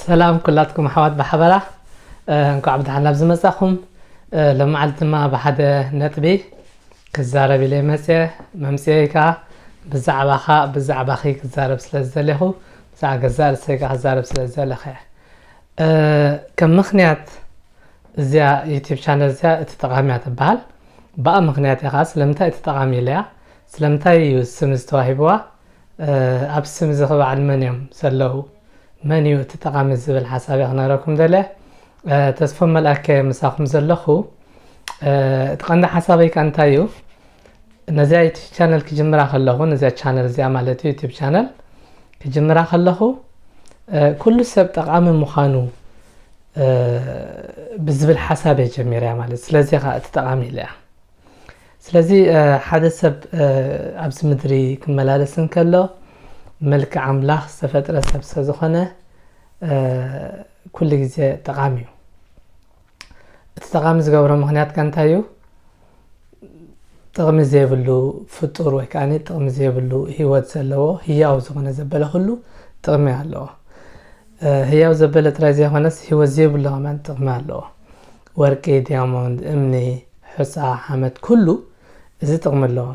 ሰላም ኩላትኩም ኣሕዋት ብሓበራ፣ እ፣ እንኳዕ ብደሓን ናብ ዝመጻኹም። እ፣ ሎማዓልቲ ድማ ብሓደ ነጥቢ ክዛረብ ኢለ መጽየ። መምጽኤይ ከኣ ብዛዕባኻ፣ ብዛዕባኺ ክዛረብ ስለ ዝደለኹ፣ ብዛዕባ ገዛእ ርእሰይ ከኣ ክዛረብ ስለ ዝደለኹ እየ። እ፣ ከም ምኽንያት እዚኣ ዩቲዩብ ቻነል እዚኣ እቲ ጠቓሚ እያ ትበሃል። ብኣ ምኽንያት እያ ከኣ ስለምንታይ እቲ ጠቓሚ ኢለያ፣ ስለምንታይ እዩ ስም ዝተዋሂብዋ፣ እ፣ ኣብ ስም እዚ ኸ በዓል መን እዮም ዘለዉ? መን እዩ እቲ ጠቓሚ ዝብል ሓሳብ እየ ክነግረኩም ደልየ። እ፣ ተስፎም መልኣከ ምሳኹም ዘለኹ። እ፣ እቲ ቀንዲ ሓሳበይ ከኣ እንታይ እዩ? ነዚኣ ዩቲዩብ ቻነል ክጅምራ ከለኹ፣ ነዚኣ ቻነል እዚኣ ማለት እዩ፣ ዩቲዩብ ቻነል ክጅምራ ከለኹ፣ እ፣ ኩሉ ሰብ ጠቓሚ ምዃኑ፣ እ፣ ብዝብል ሓሳብ እየ ጀሚረያ ማለት። ስለዚ ኸኣ እቲ ጠቓሚ ኢለያ። ስለዚ፣ እ፣ ሓደ ሰብ፣ እ፣ ኣብዚ ምድሪ ክመላለስ እንከሎ፣ መልክዕ ኣምላኽ ዝተፈጥረ ሰብ ስለ ዝኾነ፣ እ፣ ኩሉ ግዜ ጠቓሚ እዩ። እቲ ጠቓሚ ዝገብሮ ምኽንያት ከ እንታይ እዩ? ጥቕሚ ዘይብሉ ፍጡር ወይ ከኣ ጥቕሚ ዘይብሉ ህይወት ዘለዎ ህያው ዝኾነ ዘበለ ኩሉ ጥቕሚ ኣለዎ። እ፣ ህያው ዘበለ ጥራይ ዘይኮነስ ህይወት ዘይብሉ ከማን ጥቕሚ ኣለዎ። ወርቂ፣ ዲያሞንድ፣ እምኒ፣ ሑጻ፣ ሓመድ፣ ኩሉ እዚ ጥቕሚ ኣለዎ።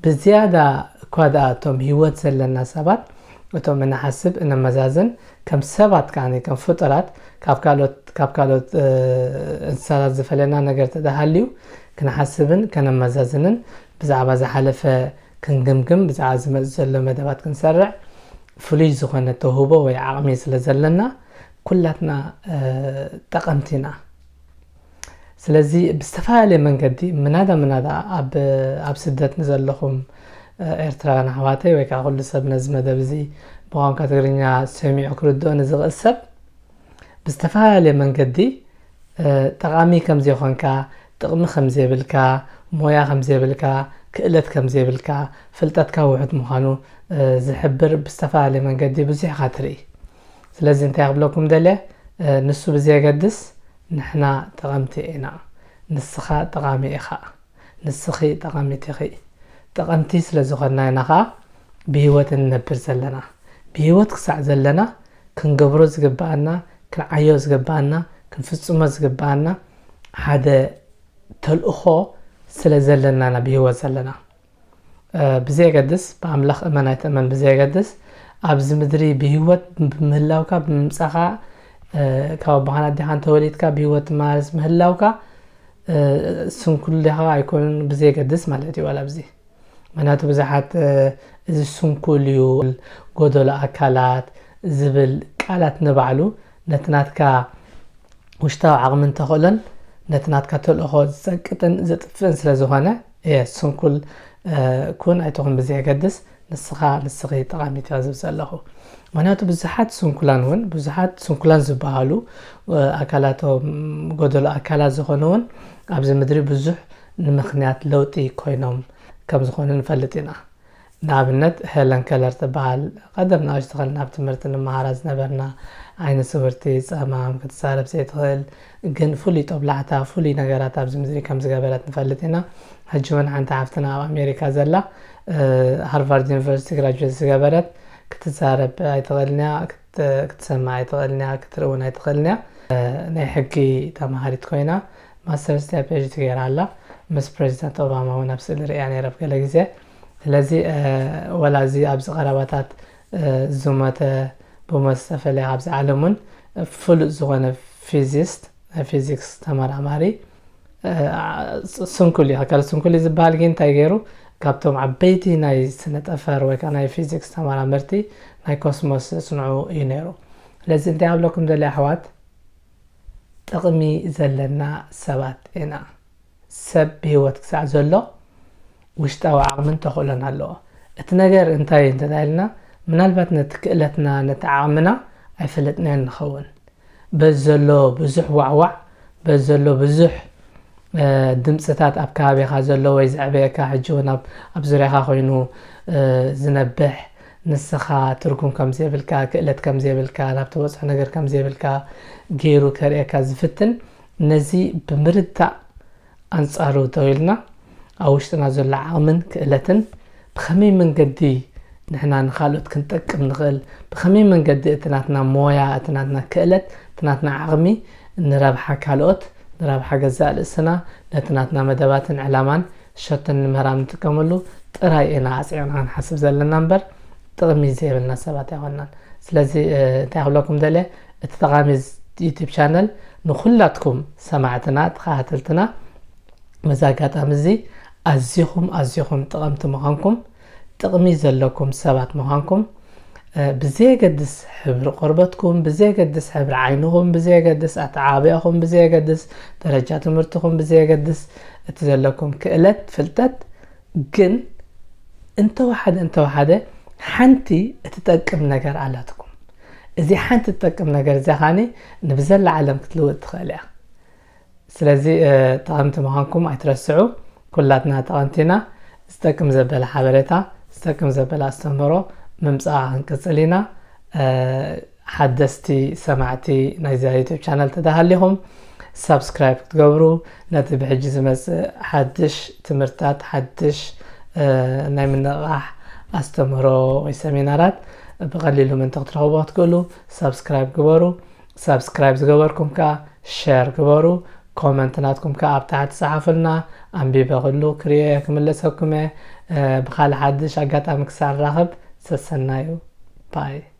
ብዝያዳ እኳ ደኣ እቶም ህይወት ዘለና ሰባት፣ እቶም እንሓስብ፣ እነመዛዝን፣ ከም ሰባት ከኣ፣ ከም ፍጡራት፣ ካብ ካልኦት፣ ካብ ካልኦት፣ እ፣ እንስሳታት ዝፈልየና ነገር ተደሃልዩ፣ ክንሓስብን ከነመዛዝንን፣ ብዛዕባ ዝሓለፈ ክንግምግም፣ ብዛዕባ ዝመጽእ ዘሎ መደባት ክንሰርዕ፣ ፍሉይ ዝኾነ ተውህቦ ወይ ዓቕሚ ስለ ዘለና፣ ኩላትና፣ እ፣ ጠቐምቲ ኢና። ስለዚ ብዝተፈላለየ መንገዲ ምናዳ ምናዳ ኣብ፣ ኣብ ስደት ንዘለኹም፣ እ፣ ኤርትራውያን ኣሕዋተይ ወይ ከኣ ኩሉ ሰብ ነዚ መደብ እዚ ብቋንቋ ትግርኛ ሰሚዑ ክርድኦ ንዝኽእል ሰብ ብዝተፈላለየ መንገዲ፣ እ፣ ጠቓሚ ከም ዘይኮንካ፣ ጥቕሚ ከም ዘይብልካ፣ ሞያ ከም ዘይብልካ፣ ክእለት ከም ዘይብልካ፣ ፍልጠትካ ውሑድ ምዃኑ፣ እ፣ ዝሕብር ብዝተፈላለየ መንገዲ ብዙሕ ኢኻ ትርኢ። ስለዚ እንታይ ክብለኩም ደልየ፣ እ፣ ንሱ ብዘየገድስ ንሕና ጠቐምቲ ኢና። ንስኻ ጠቓሚ ኢኻ። ንስኺ ጠቓሚት ኢኺ። ጠቐምቲ ስለ ዝኾንና ኢና ኸኣ ብህይወት እንነብር ዘለና። ብህይወት ክሳዕ ዘለና ክንገብሮ ዝግብኣና፣ ክንዓዮ ዝግብኣና፣ ክንፍጽሞ ዝግብኣና ሓደ ተልእኾ ስለ ዘለና ኢና ብህይወት ዘለና። እ፣ ብዘየገድስ፣ ብኣምላኽ እመን ኣይትእመን ብዘየገድስ፣ ኣብዚ ምድሪ ብህይወት ብምህላውካ፣ ብምምጻኻ፣ እ፣ ካብ ኣቦኻን ኣዴኻን ተወሊድካ ብህይወት ትመላለስ ምህላውካ፣ እ፣ ስንኩል ዲኻ ኣይኮንን ብዘየገድስ ማለት እዩ። ዋላ ኣብዚ ምኽንያቱ ብዙሓት፣ እ፣ እዚ ስንኩል እዩ፣ ጎደሎ ኣካላት ዝብል ቃላት ንባዕሉ ነቲ ናትካ ውሽጣዊ ዓቕምን ተኽእሎን ነቲ ናትካ ተልእኾ ዝጸቅጥን ዘጥፍእን ስለ ዝኾነ፣ እየ ስንኩል፣ እ፣ ኩን ኣይትኹን ብዘየገድስ ንስኻ፣ ንስኺ ጠቓሚት ኢኻ ዝብል ዘለኹ። ምኽንያቱ ብዙሓት ስንኩላን እውን፣ ብዙሓት ስንኩላን ዝበሃሉ፣ እ፣ ኣካላቶም ጎደሎ ኣካላት ዝኾኑ እውን ኣብዚ ምድሪ ብዙሕ ንምኽንያት ለውጢ ኮይኖም ከም ዝኾኑ ንፈልጥ ኢና። ንኣብነት ሄለን ከለር ትበሃል፣ ቀደም ንኣሽቱ ከለና ኣብ ትምህርቲ ንመሃራ ዝነበርና ዓይነ ስውርቲ፣ ጸማም፣ ክትዛረብ ዘይትኽእል፣ ግን ፍሉይ ጦብላሕታ፣ ፍሉይ ነገራት ኣብዚ ምድሪ ከም ዝገበረት ንፈልጥ ኢና። ሕጂ እውን ሓንቲ ሓፍትና ኣብ ኣሜሪካ ዘላ፣ እ፣ ሃርቫርድ ዩኒቨርሲቲ ግራጁዌት ዝገበረት፣ ክትዛረብ ኣይትኽእልን እያ፣ ክት-፣ ክትሰምዕ ኣይትኽእልን እያ፣ ክትርኢ እውን ኣይትኽእልን እያ። እ፣ ናይ ሕጊ ተምሃሪት ኮይና ማስተርስ ዲኣ ፒኤችዲ ገይራ ኣላ። ምስ ፕሬዚደንት ኦባማ እውን ኣብ ስእሊ ርእያ ነይረ ኣብ ገለ ግዜ። ስለዚ፣ እ፣ ወላ እዚ ኣብዚ ቀረባታት፣ እ፣ ዝሞተ ብሞት ዝተፈለየ ኣብዚ ዓለም እውን ፍሉጥ ዝኾነ ፊዚስት፣ ናይ ፊዚክስ ተመራማሪ፣ እ፣ ስ-፣ ስንኩል እዩ። ኣካል ስንኩል እዩ ዝበሃል ግን እንታይ ገይሩ? ካብቶም ዓበይቲ ናይ ስነ ጠፈር ወይ ከዓ ናይ ፊዚክስ ተመራመርቲ ናይ ኮስሞስ ዘጽንዑ እዩ ነይሩ። ስለዚ እንታይ ኣብለኩም ደሊ ኣሕዋት፣ ጥቕሚ ዘለና ሰባት ኢና። ሰብ ብህይወት ክሳዕ ዘሎ ውሽጣዊ ዓቕምን ተኽእሎን ኣለዎ። እቲ ነገር እንታይ እንተ ኢልና፣ ምናልባት ነቲ ክእለትና፣ ነቲ ዓቕምና ኣይፈለጥናዮን ንኸውን። በዚ ዘሎ ብዙሕ ዋዕዋዕ፣ በዚ ዘሎ ብዙሕ፣ እ፣ ድምፅታት ኣብ ከባቢኻ ዘሎ ወይ ዘዕበየካ፣ ሕጂ እውን ኣብ፣ ኣብ ዙርያኻ ኮይኑ፣ እ፣ ዝነብሕ፣ ንስኻ ትርጉም ከም ዘይብልካ፣ ክእለት ከም ዘይብልካ፣ ናብ ትበፅሖ ነገር ከም ዘይብልካ ገይሩ ከርእየካ ዝፍትን፣ ነዚ ብምርዳእ ኣንጻሩ ደው ኢልና፣ ኣብ ውሽጥና ዘሎ ዓቕምን ክእለትን ብኸመይ መንገዲ ንሕና ንኻልኦት ክንጠቅም ንኽእል? ብኸመይ መንገዲ እቲ ናትና ሞያ፣ እቲ ናትና ክእለት፣ እቲ ናትና ዓቕሚ ንረብሓ ካልኦት፣ ንረብሓ ገዛእ ርእስና፣ ነቲ ናትና መደባትን ዕላማን ሸቶን ንምህራም ንጥቀመሉ ጥራይ ኢና ኣጽዒቕና ክንሓስብ ዘለና እምበር፣ ጥቕሚ ዘይብልና ሰባት ኣይኮናን። ስለዚ እንታይ ክብለኩም ደልየ፣ እቲ ጠቓሚ ዩቱብ ቻነል ንኹላትኩም ሰማዕትና፣ ተኸታተልትና፣ በዚ ኣጋጣሚ እዚ ኣዚኹም ኣዚኹም ጠቐምቲ ምዃንኩም፣ ጥቕሚ ዘለኩም ሰባት ምዃንኩም፣ ብዘየገድስ ሕብሪ ቆርበትኩም፣ ብዘየገድስ ሕብሪ ዓይንኹም፣ ብዘየገድስ ኣተዓባብያኹም፣ ብዘየገድስ ደረጃ ትምህርትኹም፣ ብዘየገድስ እቲ ዘለኩም ክእለት፣ ፍልጠት፣ ግን እንተወሓደ እንተወሓደ ሓንቲ እትጠቅም ነገር ኣላትኩም። እዚ ሓንቲ ትጠቅም ነገር እዚኣ ኻኒ ንብዘላ ዓለም ክትልውጥ ትኽእል እያ። ስለዚ ጠቐምቲ ምዃንኩም ኣይትረስዑ። ኩላትና ጠቐምቲ ኢና። ዝጠቅም ዘበለ ሓበሬታ፣ ዝጠቅም ዘበለ ኣስተምህሮ ምምፃእ ክንቅፅል ኢና። ሓደስቲ ሰማዕቲ ናይዛ ዩቱብ ቻነል ተዳሃሊኹም ሳብስክራይብ ክትገብሩ፣ ነቲ ብሕጂ ዝመፅእ ሓድሽ ትምህርታት፣ ሓድሽ ናይ ምንቕቓሕ ኣስተምህሮ ወይ ሰሚናራት ብቐሊሉ ምእንቲ ክትረኽቡ ክትክእሉ ሳብስክራይብ ግበሩ። ሳብስክራይብ ዝገበርኩም ከዓ ሸር ግበሩ። ኮመንት ናትኩም ከዓ ኣብ ታሕቲ ጸሓፉልና። ኣንቢበ ክሉ ክርእዮ እየ፣ ክምለሰኩም እየ። ብኻልእ ሓድሽ ኣጋጣሚ ክሳብ ንራኸብ ሰሰናዩ። ባይ።